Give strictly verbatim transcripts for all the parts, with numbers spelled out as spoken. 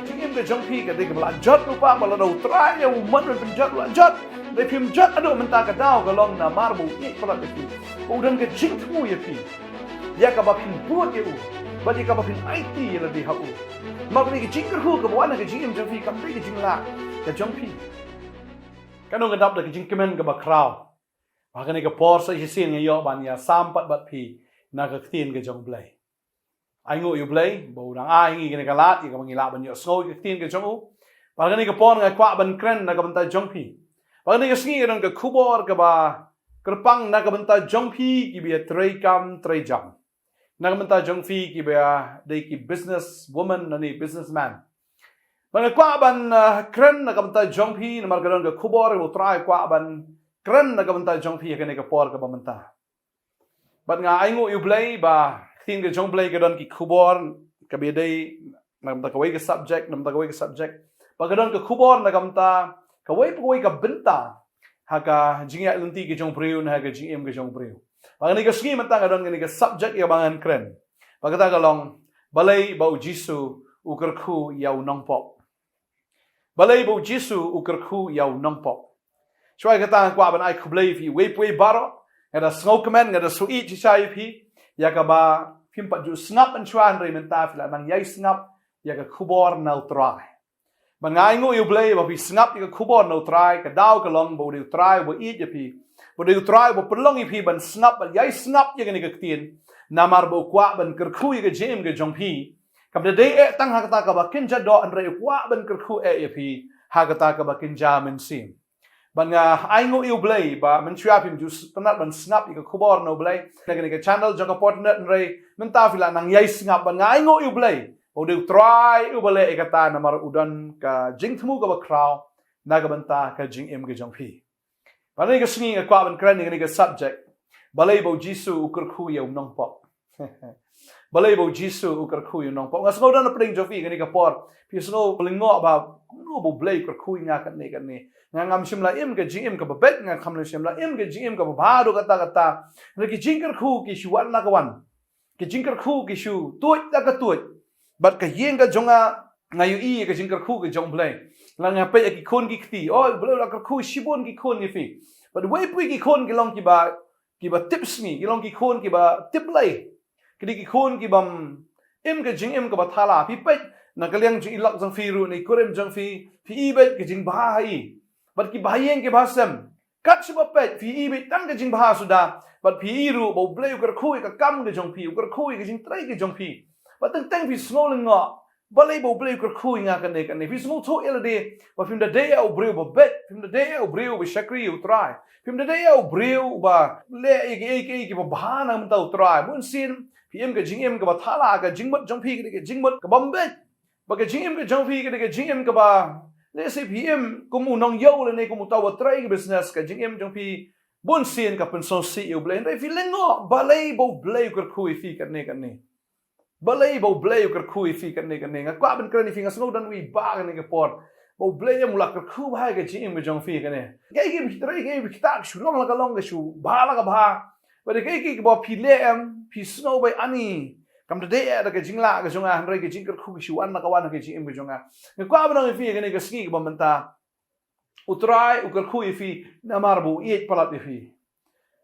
Jingim ka jong phi ka dei kaba la jot lypa, ba lada U Trai u mon ban pynjot, u la jot. Hynrei phim jot haduh mynta, ka daw ka long namar ba u ïeit palat ïa phi, ba u don ka jingthmu ïa phi, ïa kaba phin bud ïa u, bad ïa kaba phin aiti ïa lade ha u. Namar kane ka jingkyrkhu kaba wan ha ka jingim jong phi kam dei ka jinglah ka jong phi. Katno nga dap da ka jingkmen kaba khraw. Ha kane ka por sa shisien nga ïoh ban ïasam pat bad phi na ka ktien ka jong U Blei. Ai nguh ïa U Blei ba u dang ai ngi kane ka lad ïa kaba ngi lah ban ïohsngew ïa ka ktien ka jong u. Bad ha kane ka por nga kwah ban kren na ka bynta jong phi. Bad ha kane ka sngi ka don ka khubor kaba kyrpang na ka bynta jong phi kiba ïa trei kam trei jam. Na ka bynta jong phi kiba ïa dei ki business woman lane businessman. Bad nga kwah ban, ah, kren na ka bynta jong phi namar ka don ka khubor ba U Trai u kwah ban kren na ka bynta jong phi ha kane ka por kaba mynta. Bad nga ai nguh ïa U Blei ba ka ktien ka jong U Blei ka don ki khubor kaba ïadei na ka bynta kawei ka subject, na ka bynta kawei ka subject. Bad ka don ka khubor na ka bynta kawei pa kawei ka bynta ha ka jingïaid lynti ka jong u briew, na ha ka jingim ka jong u briew. Bad kane ka sngi mynta nga don kane ka subject ïa kaba ngan kren. Bad kata ka long, balei ba U Jisu u kyrkhu ïa u nongpop. Balei ba U Jisu u kyrkhu ïa u nongpop. Shuwa kata nga kwah ban ai khublei ïa phi uwei pa uwei baroh. Nga da sngewkmen, nga da shu ïeit shisha ïa phi, ïa kaba phim pat ju sngap mynshuwa, hynrei mynta phi la nang ïai sngap ïa ka khubor na U Trai. Bad nga ai nguh ïa U Blei ba phi sngap ïa ka khubor na U Trai. Ka daw ka long ba u dei U Trai uba ïeit ïa phi, ba u dei U Trai uba pynlong ïa phi ban sngap, ban ïai sngap ïa kane ka ktien. Namar ba u kwah ban kyrkhu ïa ka jingim ka jong phi. Kam da dei eh tang ha kata kaba kynja doh, hynrei u kwah ban kyrkhu eh ïa phi ha kata kaba kynja mynsiem. Bad nga ai nguh ïa U Blei ba mynshuwa phim ju s-, tynnat ban sngap ïa ka khubor na U Blei na kane ka channel jong ka Por Internet, hynrei mynta phi la nang ïai sngap. Bad nga ai nguh ïa U Blei ba u dei U Trai uba leh ïa kata, namar u don ka jingthmu kaba khraw na ka bynta ka jingim ka jong phi. Bad ha kane ka sngi nga kwah ban kren ïa kane ka subject, balei ba U Jisu u kyrkhu ïa u nongpop. Balei ba U Jisu u kyrkhu ïa u nongpop. Nga sngew don na pdeng jong phi kane ka por, phi sngew lyngngoh ba kumno ba U Blei u kyrkhu ïa nga kane kane. Nga, ngam shym la im ka jingim kaba beit, nga, ngam shym la im ka jingim kaba bha haduh katta katta. Hynrei ki jingkyrkhu ki shu wan la ka wan. Ki jingkyrkhu ki shu tuid la ka tuid. Bad ka ïing ka jong nga, nga ïohi ïa ka jingkyrkhu ka jong U Blei. Lada nga peit ïa ki khun ki kti, oh, U Blei u la kyrkhu shibun ki khun ïa phi. Bad uwei pa uwei ki khun ki long kiba, kiba tipsngi, ki long ki khun kiba tipblei. Ki dei ki khun kibym im ka jingim kaba thala. Phi peit na ka liang jong i lok jong phi ruh, na i kurim jong phi, phi i beit ka jingbha ha i. Bad ki bahaïing ki bahasem, kat shaba peit phi i beit tang ka jingbha suda. Bad phi i ruh ba U Blei u kyrkhu ïa ka kam ka jong phi, u kyrkhu ïa ka jingtrei ka jong phi. Bad teng teng phi sngew lyngngoh, balei ba U Blei u kyrkhu ïa nga kane kane. Phi sngewthuh ïa lade ba phim da dei ïa u briew ba beit, phim da dei ïa u briew ba shakri ïa U Trai, phim da dei ïa u briew ba leh ïa kiei kiei kiba bha na ka bynta U Trai. Bunsien phi im ka jingim kaba thala, ka jingmut jong phi ka dei ka jingmut kabym beit. Ba ka jingim ka jong phi ka dei ka jingim kaba, lehse phi im kum u nongïew lane kum uta uba trei ka business, ka jingim jong phi bunsien ka pynsngewsih ïa U Blei. Hynrei phi lyngngoh, balei ba U Blei u kyrkhu ïa phi kane kane. Balei ba U Blei u kyrkhu ïa phi kane kane. Nga kwah ban kren ïa phi, nga sngew don uwei ba kane ka por, ba U Blei em u la kyrkhu bha ïa ka jingim ka jong phi kane. Kaei kaei ba phi trei, kaei ba phi ktah, ka shu long la ka long, ka shu bha la ka bha. Bad kaei kaei kaba phi leh em, phi sngew ba ani, kam da dei eh da ka jinglah ka jong nga, hynrei ka jingkyrkhu ka shu wan la ka wan ha ka jingim ka jong nga. Nga kwah ban ong ïa phi kane ka sngi kaba mynta, U Trai u kyrkhu ïa phi namar ba u ïeit palat ïa phi.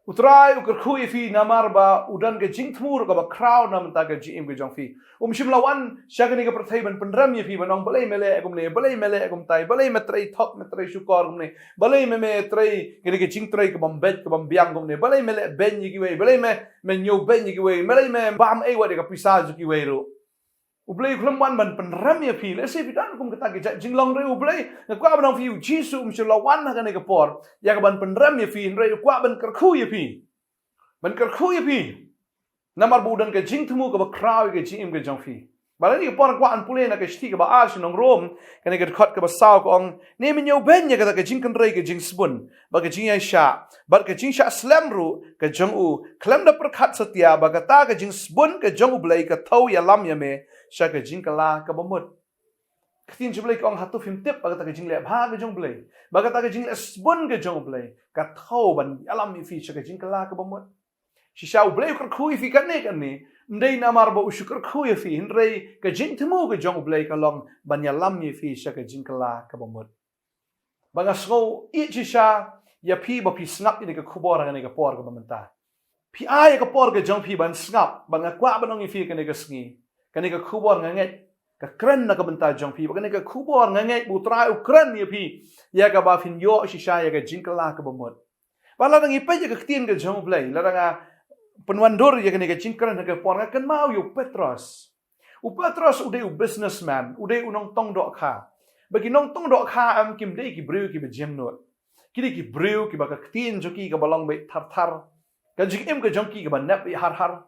U Trai u kyrkhu ïa phi namar ba u don ka jingthmu ruh kaba khraw na ka bynta ka jingim ka jong phi. Um shym la wan sha kane ka pyrthei ban pynrem ïa phi, ban ong balei me leh kumne, balei me leh kumtai, balei me trei thok, me trei shukor kumne, balei me, me trei kane ka jingtrei kabym beit, kabym biang kumne, balei me leh beiñ ïa kiwei, balei me, me ñiew beiñ ïa kiwei, balei me bam ei wat ïa ka pisa jong kiwei ruh. U Blei u khlem wan ban pynrem ïa phi. Lehse phi don kum kata ka jait jinglong, hynrei U Blei, nga kwah ban ong ïa phi, U Jisu um shym la wan ha kane ka por ïa kaban pynrem ïa phi, hynrei u kwah ban kyrkhu ïa phi. Ban kyrkhu ïa phi. Namar ba u don ka jingthmu kaba khraw ïa ka jingim ka jong phi. Bad ha kane ka por nga kwah ban pule na ka shithi kaba ar sha ki nong Rom, kane ka dkhot kaba saw ka ong, ne me ñiewbeiñ ïa kata ka jingkynrei ka jingsbun, bad ka jingïaishah, bad ka jingshah slem ruh ka jong u, khlem da pyrkhat satia ba kata ka jingsbun ka jong U Blei ka thew ïalam ïa me sha ka jingkylla kaba mut. Ka ktien jong U Blei ka ong, hato phim tip ba kata ka jingleh bha ka jong U Blei, ba kata ka jingleh sbun ka jong U Blei, ka thew ban ïalam ïa phi sha ka jingkylla kaba mut? Shisha U Blei u kyrkhu ïa phi kane kane, Ym dei namar ba u shu kyrkhu ïa phi, hynrei ka jingthmu ka jong U Blei ka long ban ïalam ïa phi sha ka jingkylla kaba mut. Ba nga sngew ïeit shisha ïa phi ba phi sngap ïa kane ka khubor ha kane ka por kaba mynta. Phi ai ïa ka por ka jong phi ban sngap, ba nga kwah ban ong ïa phi kane ka sngi, kane ka khubor nga ngeit ka kren na ka bynta jong phi, ba kane ka khubor nga ngeit ba U Trai u kren ïa phi ïa kaba phin ïoh shisha ïa ka jingkylla kaba mut. Ba lada ngi peit ïa ka ktien ka jong U Blei, lada nga pynwandur ïa kane ka jingkren ha ka por, nga kynmaw ïa u Petros. U Petros u dei u businessman, u dei u nongtong dohkha. Ba ki nongtong dohkha em kim dei ki briew kiba jemnud. Ki dei ki briew kiba ka ktien jong ki kaba long beit thar thar. Ka jingim ka jong ki kaba nep beit har har.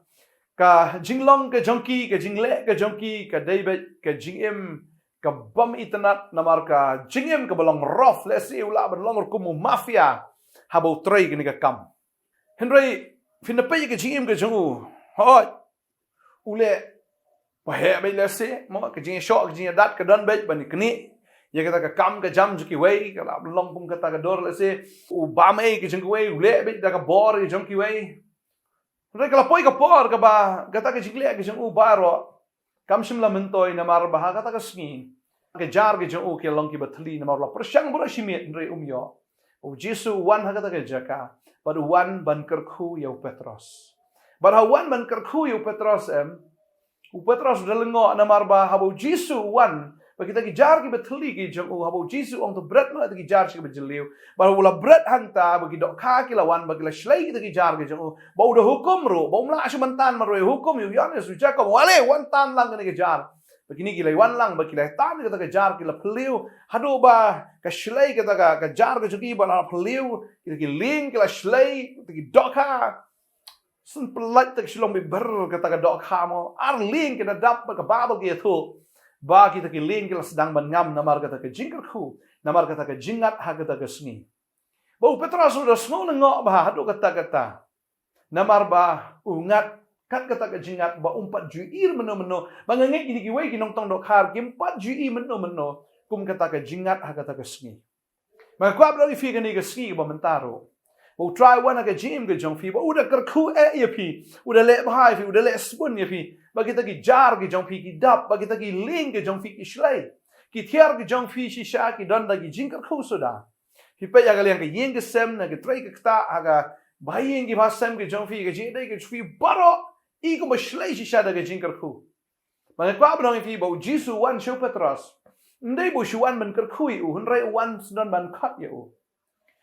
Ka jinglong ka jong ki, ka jingleh ka jong ki ka dei beit ka jingim ka bym itynnad, namar ka jingim kaba long rough, lehse u lah ban long ruh kum u mafia haba u trei kane ka kam. Hynrei phin da peit ïa ka jingim ka jong u, hooid, u leh ba heh beit lehse, mo, ka jingïashoh ka jingïadat ka don beit ban ïaknieh ïa kata ka kam ka jam jong kiwei, ka lah ban long kum kata ka dur lehse, u bam ei ka jong kiwei, u leh beit da ka bor ka jong kiwei. Hynrei ka la poi ka por kaba kata ka jingleh ka jong u baroh kam shym la myntoi, namar ba ha kata ka sngi ka jar ka jong u ki long kiba thylli, namar u la pyrshang baroh shi miet hynrei um ïoh. U Jisu u wan ha kata ka jaka bad u wan ban kyrkhu ïa u Petros. Bad ha u wan ban kyrkhu ïa u Petros em, u Petros u da lyngngoh, namar ba haba u Jisu u wan, ba kita ki jar kiba thylli ki jong u, haba u Jisu u ong to bret noh ïa kita ki jar sha kaba jylliew, ba u la bret hangta, ba ki dohkha ki la wan, ba ki la shlei kita ki jar ki jong u, ba u da hukum ruh, ba um lah shuh ban tan marwei, hukum ïa u Ïoannis, u Jakob, u Ale, wan tan lang kane ka jar. Ba kine ki la wan lang, ba ki la tan ïa kata ka jar, ki la phylliew haduh ba ka shlei kata ka, ka jar ka jong ki ba la phylliew, kita ki lieng ki la shlei, kita ki dohkha. Shen pyllait ta ka shlong biber kata ka dohkha mo. Ar lieng ki da dap, ba ka Baibl ka ïathuh ba kita ki lieng ki la sdang ban ngam namar kata ka jingkyrkhu, namar kata ka jingngat ha kata ka sngi. Ba u Petros u da sngew lyngngoh bha haduh katta katta. Namar ba u ngat kat kata ka jingngat ba um pat ju ïohi mynno mynno. Ba nga ngeit kine kiwei ki nongtong dohkha kim pat ju ïohi mynno mynno kum kata ka jingngat ha kata ka sngi. Ba nga kwah ban ong ïa phi kane ka sngi kaba mynta ruh, ba U Trai u wan ha ka jingim ka jong phi, ba u da kyrkhu eh ïa phi, u da leh bha ïa phi, u da leh sbun ïa phi. Ba kita ki jar ki jong phi ki dap, ba kita ki lieng ki jong phi ki shlei. Ki thiar ki jong phi shisha ki don da ki jingkyrkhu suda. Phi peit ïa ka liang ka ïing ka sem, na ka trei ka ktah, ha ka ba ïing ki ba sem ki jong phi, ka jingïadei ka jong phi baroh i kumba shlei shisha da ka jingkyrkhu. Ba nga kwah ban ong ïa phi ba u Jisu u wan sha u Petros, ym dei ba u shu wan ban kyrkhu ïa u, hynrei u wan sdang ban khot ïa u.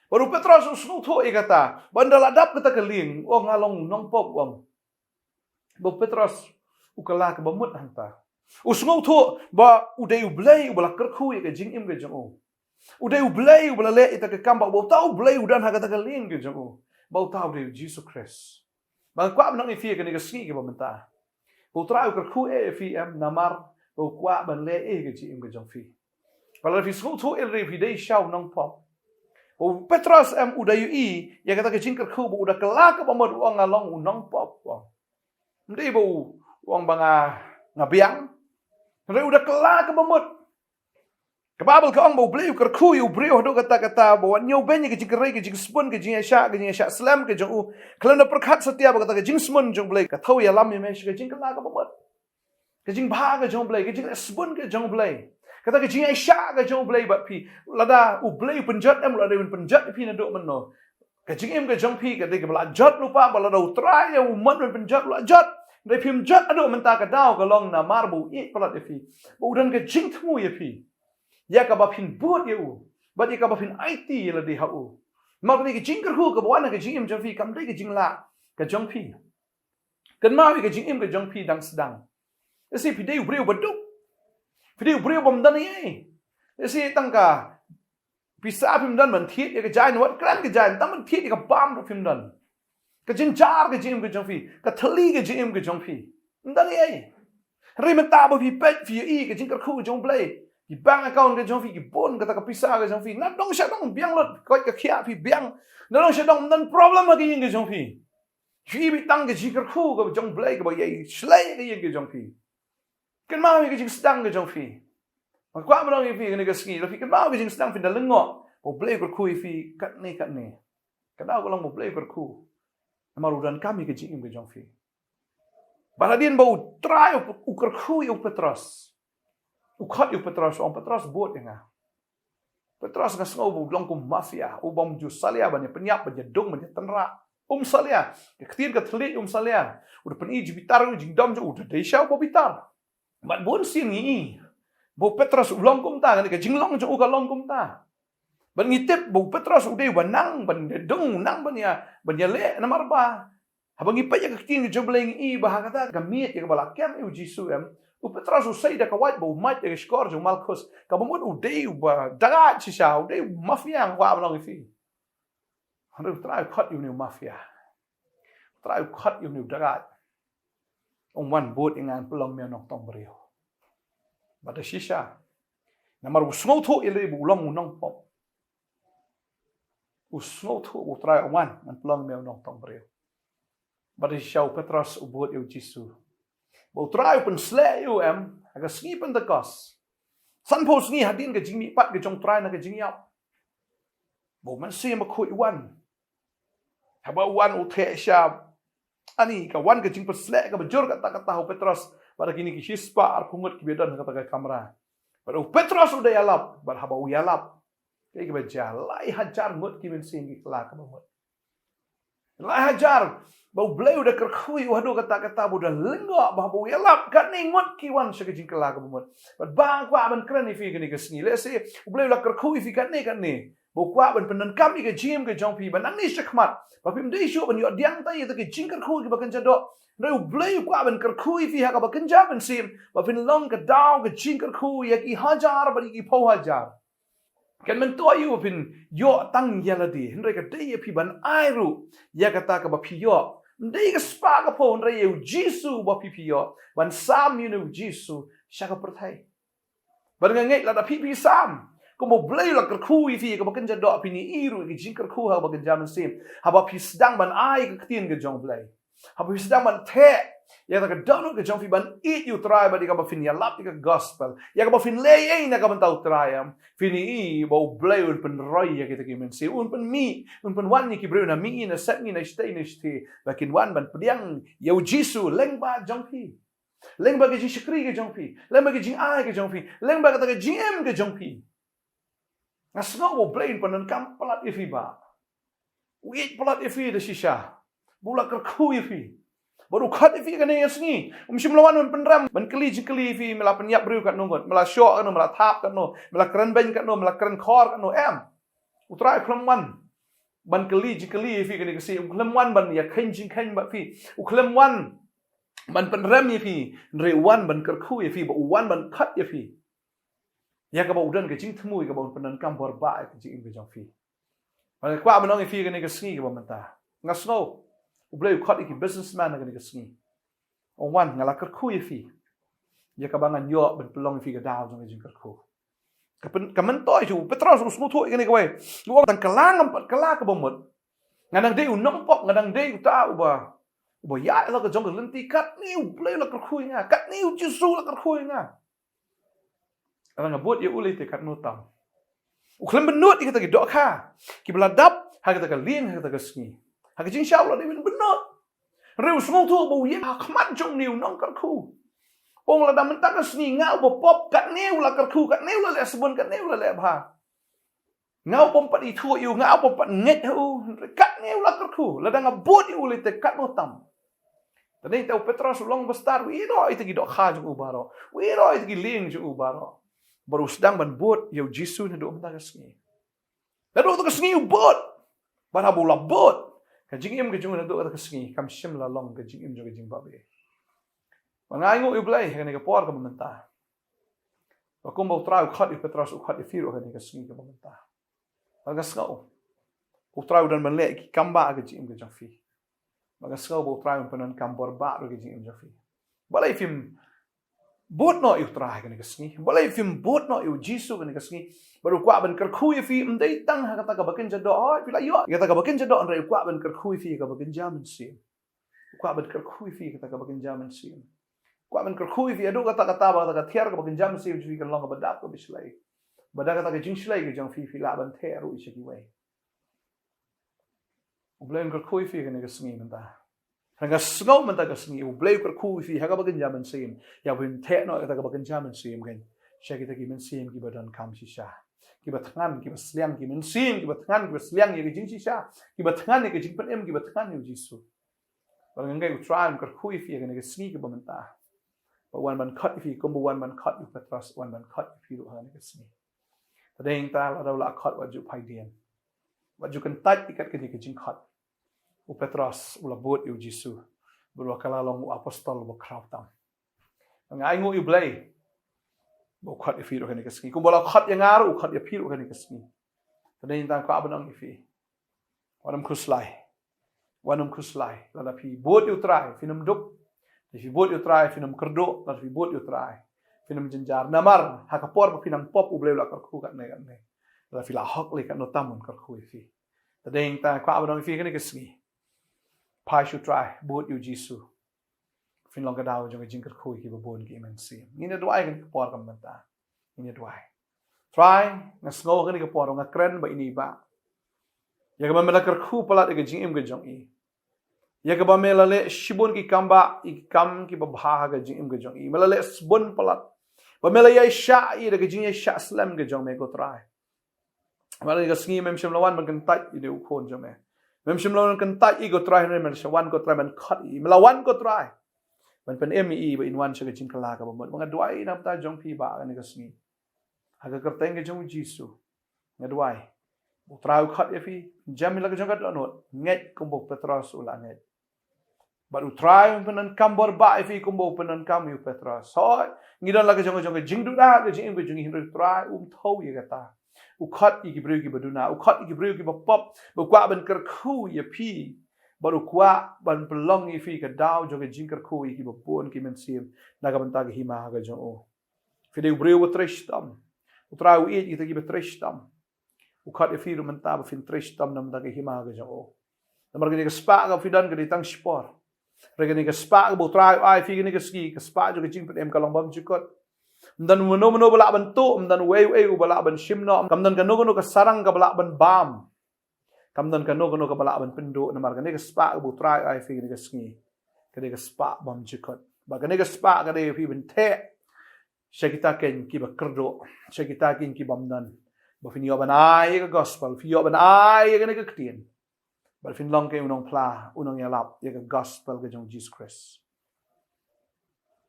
Bad u Petros u sngewthuh ïa kata, ba ynda la dap kata ka lieng, u ong nga long u nongpop, u ong. Ba u Petros u kylla kaba mut hangta. U sngewthuh ba u dei U Blei uba la kyrkhu ïa ka jingim ka jong u. U dei U Blei uba la leh ïa kata ka kam, ba uta U Blei u don ha kata ka lieng ka jong u. Ba uta u dei u Jisu Khrist. Ba nga kwah ban ong ïa phi kane ka sngi kaba mynta, ba U Trai u kyrkhu eh ïa phi em, namar ba u kwah ban leh ïa ka jingim ka jong phi. Ba lada phi sngewthuh eh, lada phi dei sha u nongpop, ba u Petros em u da ïohi ïa kata ka jingkyrkhu, ba u da kylla kaba mut, u ong nga long u nongpop, u ong. Ym dei ba u ong ba nga, nga biang. Hynrei u da kylla kaba mut. Ka Baibl ka ong ba U Blei u kyrkhu ïa u briew haduh katta katta, ba wat ñiewbeiñ ïa ka jingkyrhai, ka jingsbun, ka jingïaishah, ka jingïaishah slem ka jong u. Khlem da pyrkhat satia ba kata ka jingsbun jong U Blei ka thew ïalam ïa me sha ka jingkylla kaba mut. Ka jingbha ka jong U Blei, ka jingleh sbun ka jong U Blei, kata ka jingïaishah ka jong U Blei bad phi. Lada U Blei u pynjot em, lada u pynjot ïa phi naduh mynno, ka jingim ka jong phi ka dei kaba la jot lypa, ba lada U Trai u mon ban pynjot, la jot. Hynrei phim jot haduh mynta, ka daw ka long namar ba u ïeit palat ïa phi, ba u don ka jingthmu ïa phi, ïa kaba phin bud ïa u bad ïa kaba phin aiti ïa lade ha u. Namar kane ka jingkyrkhu kaba wan ha ka jingim jong phi kam dei ka jinglah ka jong phi. Kynmaw ïa ka jingim ka jong phi dang sdang. Lehse phi dei u briew ba duk, phi dei u briew bym don ei ei. Lehse tang ka pisa phim don ban thied ïa ka jaiñ, wat kren ka jaiñ, tang ban thied ïa ka bam ruh phim don. Ka jynjar ka jingim ka jong phi, ka thylli ka jingim ka jong phi. Ym don ei ei. Hynrei mynta ba phi peit, phi ïohi ka jingkyrkhu ka jong U Blei, ki bank account ka jong phi ki bun, kata ka pisa ka jong phi, na dong sha dong biang lut, koit ka khiah phi biang. Na dong sha dong ym don problem ha ka ïing ka jong phi. Phi beit tang ka jingkyrkhu ka jong U Blei kaba ïai shlei ka ïing ka jong phi. Kynmaw ïa ka jingsdang ka jong phi. Nga kwah ban ong ïa phi kane ka sngi, lada phi kynmaw ïa ka jingsdang, phin da lyngngoh ba U Blei u kyrkhu ïa phi katne katne. Ka daw ka long ba U Blei u kyrkhu, namar u donkam ïa ka jingim ka jong phi. Bad hadien ba U Trai u, u kyrkhu ïa u Petros, u khot ïa u Petros, u ong, Petros, bud ïa nga. Petros, nga sngew ba u long kum mafia, u bym ju salia ban ïapynïap, ban ïadung, ban ïatynrah. Um salia. Ka ktien ka thylliej, um salia. U da pyni jingbitar, u jingdom jong u, u da dei shisha uba bitar. Bad bun sien ngi i ba u Petros u long kumta, kane ka jinglong jong u ka long kumta. Bad ngi tip ba u Petros u dei uba nang ban ïadung, nang ban ïa, ban ïaleh, namar ba haba ngi peit ïa ka ktien ka jong U Blei ngi i ba ha kata ka miet ïa kaba la kem ïa u Jisu, em, u Petros u sei da ka wait ba u mait ïa ka shkor jong u Malkus. Kaba mut u dei uba dagaid shisha, u dei u mafia, nga kwah ban ong ïa phi. Hynrei U Trai u khot ïa une u mafia. U Trai u khot ïa une u dagaid. U ong, wan bud ïa nga, ngan pynlong me u nongtong briew. Bad da shisha, namar u sngewthuh ïa lade ba u long u nongpop, u sngewthuh ba U Trai u ong, wan, ngan pynlong me u nongtong briew. Bad da shisha u Petros u bud ïa u Jisu. Ba U Trai u pynsleh ïa u, em, ha ka sngi Pentekost, sanphew sngi hadien ka jingmihpat ka jong U Trai na ka jingïap, ba U Mynsiem Bakhuid u wan. Haba u wan, u theh shisha. Ani, ka wan ka jingpynsleh kaba jur katta katta ha u Petros bad kine ki shispah arphew ngut kiba don ha kata ka kamra. Bad u Petros u da ïalap, bad haba u ïalap, kaei kaba jia? Lai hajar ngut ki mynsiem ki kylla kaba mut. Lai hajar. Ba U Blei u da kyrkhu ïa u haduh katta katta, ba u da lyngngoh, ba haba u ïalap, katne ngut ki wan sha ka jingkylla kaba mut. Bad ba nga kwah ban kren ïa phi kane ka sngi, lehse U Blei u la kyrkhu ïa phi katne katne, ba u kwah ban pyndonkam ïa ka jingim ka jong phi, ba nangne shakhmat, ba phim dei shuh ban ïoh pdiang tang ïa kita ki jingkyrkhu kiba kynja doh. Hynrei U Blei u kwah ban kyrkhu ïa phi ha kaba kynja mynsiem, ba phin long ka daw ka jingkyrkhu ïa ki hajar bad ïa ki phew hajar. Kan myntoi ïa u ba phin ïoh tang ïa lade, hynrei ka dei ïa phi ban ai ruh ïa kata kaba phi ïoh. Ym dei ka spah ka phew, hynrei ïa u Jisu ba phi, phi ïoh, ban sam ïa une u Jisu sha ka pyrthei. Bad nga ngeit lada phi, phi sam, kumba U Blei u la kyrkhu ïa phi ha kaba kynja doh, phin ïohi ruh ïa ka jingkyrkhu ha kaba kynja mynsiem, haba phi sdang ban ai ka ktien ka jong U Blei. Haba phi sdang ban theh ïa kata ka dohnud ka jong phi ban ïeit ïa U Trai bad ïa kaba phin ïalap ïa ka gospel, ïa kaba phin leh ei na ka bynta U Trai, em, phin ïohi ba U Blei un pynroi ïa kita ki mynsiem, un pynmih, un pynwan ïa ki briew na mihngi, na sepngi, na shatei, na shatei, ba kin wan ban pdiang ïa u Jisu lyngba jong phi. Lyngba ka jingshakri ka jong phi, lyngba ka jingai ka jong phi, lyngba kata ka jingim ka jong phi. Nga sngew ba U Blei un pyndonkam palat ïa phi, bah. U ïeit palat ïa phi da shisha. Ba u la kyrkhu ïa phi. Bad u khot ïa phi kane ka sngi. Um shym la wan ban pynrem, ban kylli jingkylli ïa phi, me la pynïap briew katno ngut, me la shoh katno, me la thap katno, me la kren beiñ katno, me la kren khor katno, em. U Trai u khlem wan ban kylli jingkylli ïa phi kane ka sngi. U khlem wan ban ïakheiñ jingkheiñ bad phi. U khlem wan ban pynrem ïa phi. Hynrei u wan ban kyrkhu ïa phi, ba u wan ban khot ïa phi. Ïa kaba u don ka jingthmu, ïa kaba un pyndonkam bor bha ïa ka jingim ka jong phi. Bad nga kwah ban ong ïa phi kane ka sngi kaba mynta, nga sngew U Blei u khot ïa ki businessman ha kane ka sngi. U ong, wan, nga la kyrkhu ïa phi, ïa kaba ngan ïoh ban pynlong ïa phi ka daw jong ka jingkyrkhu. Ka pyn-, ka myntoi shuh, u Petros u sngewthuh ïa kane kawei. U ong, tang kylla ngam pat kylla kaba mut. Nga dang dei u nongpop, nga dang dei uta uba, uba ïaid halor ka jong ka lynti, katne U Blei u la kyrkhu ïa nga, katne u Jisu u la kyrkhu ïa nga. Lada nga bud ïa u lei te katno tam. U khlem bynnud ïa kita ki dohkha kiba la dap ha kita ka lieng, ha kita ka sngi. Ha ka jingshisha u la dei ban bynnud. Hynrei u sngewthuh ba u ïeng ha khmat jong une u nongkyrkhu. U ong, lada mynta ka sngi nga uba pop, katne u la kyrkhu, katne u la leh sbun, katne u la leh bha. Nga u bym pat ithuh ïa u, nga u bym pat ngeit ha u, hynrei katne u la kyrkhu. Lada nga bud ïa u lei te katno tam. Te dei te u Petros u long bastad, u ïehnoh ïa kita ki dohkha jong u baroh, u ïehnoh ïa kita ki lieng jong u baroh. Bad u sdang ban bud ïa u Jisu naduh mynta ka sngi. Naduh mynta ka sngi u bud. Bad haba u la bud, ka jingim ka jong u naduh mynta ka sngi kam shym la long ka jingim jong ka jingbabe. Bad nga ainguh ïa U Blei ha kane ka por kaba mynta, ba kumba U Trai u khot ïa u Petros, u khot ïa phi ruh ha kane ka sngi kaba mynta. Bad nga sngew U Trai u don ban leh ki kam ba ha ka jingim ka jong phi. Bad nga sngew ba U Trai un pyndonkam bor bha ruh ha ka jingim jong phi. Balei phim bud noh ïa U Trai ha kane ka sngi? Balei phim bud noh ïa u Jisu ha kane ka sngi? Bad u kwah ban kyrkhu ïa phi, ym dei tang ha kata kaba kynja doh. Hooid, phi la ïoh ïa kata kaba kynja doh, hynrei u kwah ban kyrkhu ïa phi ha kaba kynja mynsiem. U kwah ban kyrkhu ïa phi kata kaba kynja mynsiem. U kwah ban kyrkhu ïa phi haduh katta katta ba kata ka thiar kaba kynja mynsiem jong phi kan long kaba dap kaba shlei. Ba da kata ka jingshlei ka jong phi, phi lah ban theh ruh ïa kiwei. U Blei un kyrkhu ïa phi kane ka sngi mynta. Hynrei nga sngew mynta ka sngi, U Blei u kyrkhu ïa phi ha kaba kynja mynsiem, ïa phi ban theh noh ïa kata kaba kynja mynsiem kan, sha kita ki mynsiem kiba donkam shisha, kiba thngan, kiba sliang, ki mynsiem kiba thngan, kiba sliang ïa ka jingshisha, kiba thngan ïa ka jingpynim, kiba thngan ïa U Jisu. Bad nga ngeit U Trai un kyrkhu ïa phi ha kane ka sngi kaba mynta, ba u wan ban khot ïa phi kumba u wan ban khot ïa u Petros, u wan ban khot ïa phi ruh ha kane ka sngi. Te dei nangta lada u la khot wat ju phaidien, wat ju kyntait ïa kat kane ka jingkhot. U Petros u la bud ïa U Jisu, bad u la kylla long u apostol uba khraw tam. Nga ainguh ïa U Blei ba u khot ïa phi ruh ha kane ka sngi, kumba u la khot ïa nga ruh u khot ïa phi ruh ha kane ka sngi. Te dei nangta kwah ban ong ïa phi, wat nym khuslai. Wat nym khuslai. Lada phi bud ïa U Trai, phin ym duk. Lada phi bud ïa U Trai, phin ym kyrduh. Lada phi bud ïa U Trai, phin ym jynjar. Namar ha ka por ba phi nang pop, U Blei u la kyrkhu katne katne. Lada phi la hok lei, katno tam un kyrkhu ïa phi. Te dei nangta kwah ban ong ïa phi ha kane ka sngi, phai sha U Trai, bud ïa U Jisu. Phin long ka daw jong ka jingkyrkhu ïa kiba bun ki mynsiem. Ngin ïa duwai ha kane ka por kaba mynta. Ngin ïa duwai. Trai, nga sngew ha kane ka por nga kren bad ine i bah, ïa kaba me la kyrkhu palat ïa ka jingim ka jong i, ïa kaba me la leh shibun ki kam bah, ïa ki kam kiba bha ha ka jingim ka jong i. Me la leh shibun palat ba me la ïaishah ïa da ka jingïaishah slem ka jong me, ko Trai. Bad ha kane ka sngi mem shym la wan ban kyntait ïa une u khun jong me. Mem shym la wan kyntait ïa i, ko Trai, hynrei me la sa wan, ko Trai, ban khot ïa i. Me la wan, ko Trai, ban pynim ïa i ba in wan sha ka jingkylla kaba mut. Nga duwai na ka bynta jong phi bah ha kane ka sngi, ha ka kyrteng ka jong U Jisu. Nga duwai ba U Trai u khot ïa phi, jem ïa la ka jong ka dohnud, ngeit kumba u Petros u la ngeit. Bad U Trai un pyndonkam bor bah ïa phi kumba u pyndonkam ïa u Petros. Hooid, ngi don la ka jong ka jong ka jingduna ha ka jingim ka jong ngi, hynrei U Trai um thew ïa kata. U khot ïa ki briew kiba duna, u khot ïa ki briew kiba pop, ba u kwah ban kyrkhu ïa phi. Bad u kwah ban pynlong ïa phi ka daw jong ka jingkyrkhu ïa kiba bun ki mynsiem na ka bynta ka hima ka jong u. Phi dei u briew uba trei shitom. U Trai u ïeit ïa kita kiba trei shitom. U khot ïa phi ruh mynta ba phin trei shitom na ka bynta ka hima ka jong u. Namar kane ka spah kaba phi don ka dei tang shipor. Hynrei kane ka spah kaba U Trai u ai ïa phi kane ka sngi, ka spah jong ka jingpynim, ka long bymjukut. Ym don mano mano ba lah ban tuh, ym don uei uei uba lah ban shim noh, kam don kano kano ka sarang kaba lah ban bam, kam don kano kano kaba lah ban pynduh, namar kane ka spah kaba U Trai u ai ïa phi kane ka sngi, ka dei ka spah bymjukut. Bad kane ka spah ka dei ïa phi ban theh sha kita keiñ kiba kyrduh, sha kita keiñ ki bym don, ba phin ïoh ban ai ïa ka gospel, phin ïoh ban ai ïa kane ka ktien. Bad phin long keiñ u nongphla, u nongïalap ïa ka gospel ka jong U Jisu Khrist.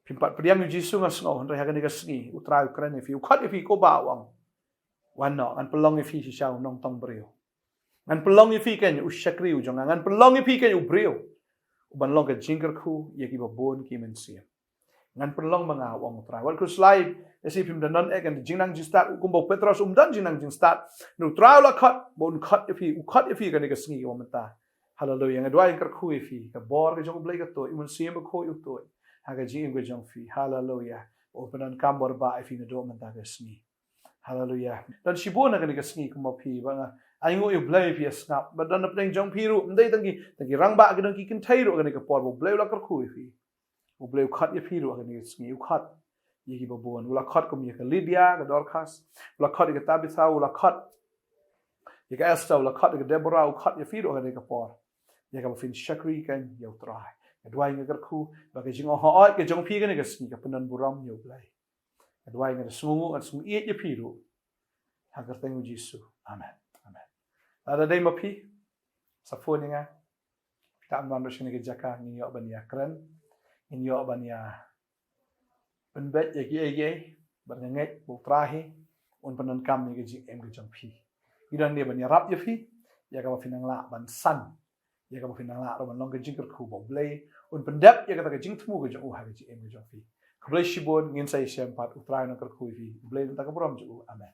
Phim pat pdiang ïa U Jisu, nga sngew, hynrei ha kane ka sngi U Trai u kren ïa phi, u khot ïa phi, ko bah, u ong, wan noh, ngan pynlong ïa phi shisha u nongtong briew. Ngan pynlong ïa phi keiñ u shakri u jong nga, ngan pynlong ïa phi keiñ u briew uban long ka jingkyrkhu ïa kiba bun ki mynsiem. Ngan pynlong ma nga, u ong U Trai. Wat khuslai, lehse phim don, eh, ka jingnang jingstad kumba u Petros um don jingnang jingstad. Hynrei U Trai u la khot ba un khot ïa phi, u khot ïa phi ha kane ka sngi kaba mynta. Haleluia. Nga duwai, nga kyrkhu ïa phi, ka bor ka jong U Blei ka tuid, U Mynsiem Bakhuid u tuid ha ka jingim ka jong phi. Haleluia. Ba un pyndonkam bor bah ïa phi naduh mynta ka sngi. Haleluia. Don shibun ha kane ka sngi kumba phi, ba nga ainguh ïa U Blei phi ïa sngap. Bad don napdeng jong phi ruh, ym dei tang ki, tang ki rangbah, ki don ki kynthei ruh ha kane ka por ba U Blei u la kyrkhu ïa phi. U Blei u khot ïa phi ruh ha kane ka sngi, u khot ïa kiba bun. U la khot kum ïa ka Lydia, ka Dorcas. U la khot ïa ka Tabitha, u la khot ïa ka Esther, u la khot ïa ka Deborah, u khot ïa phi ruh ha kane ka por, ïa kaba phin shakri keiñ ïa U Trai. Nga duwai, nga kyrkhu ba ka jingong hooid ka jong phi ha kane ka sngi ka pyndon burom ïa U Blei. Nga duwai, nga da sngewnguh, nga da sngewieit ïa phi ruh. Ha ka kyrteng U Jisu. Amen. Amen. Lada dei ma phi, sa phone ïa nga. Phi tah ban wan ruh sha kane ka jaka, ngin ïoh ban ïa kren, ngin ïoh ban ïa pynbeit ïa kiei kiei. Bad nga ngeit ba U Trai hi un pyndonkam ïa ka jingim ka jong phi. Ngi don hangne ban ïarap ïa phi, ïa kaba phin nang lah ban san, ïa kaba phin nang lah ruh ban long ka jingkyrkhu, ba U Blei un pyndep ïa kata ka jingthmu ka jong u ha ka jingim ka jong phi. Khublei shibun, ngin sa ïashem pat. U Trai un nang kyrkhu ïa phi. U Blei un nang ai ka burom jong u. Amen.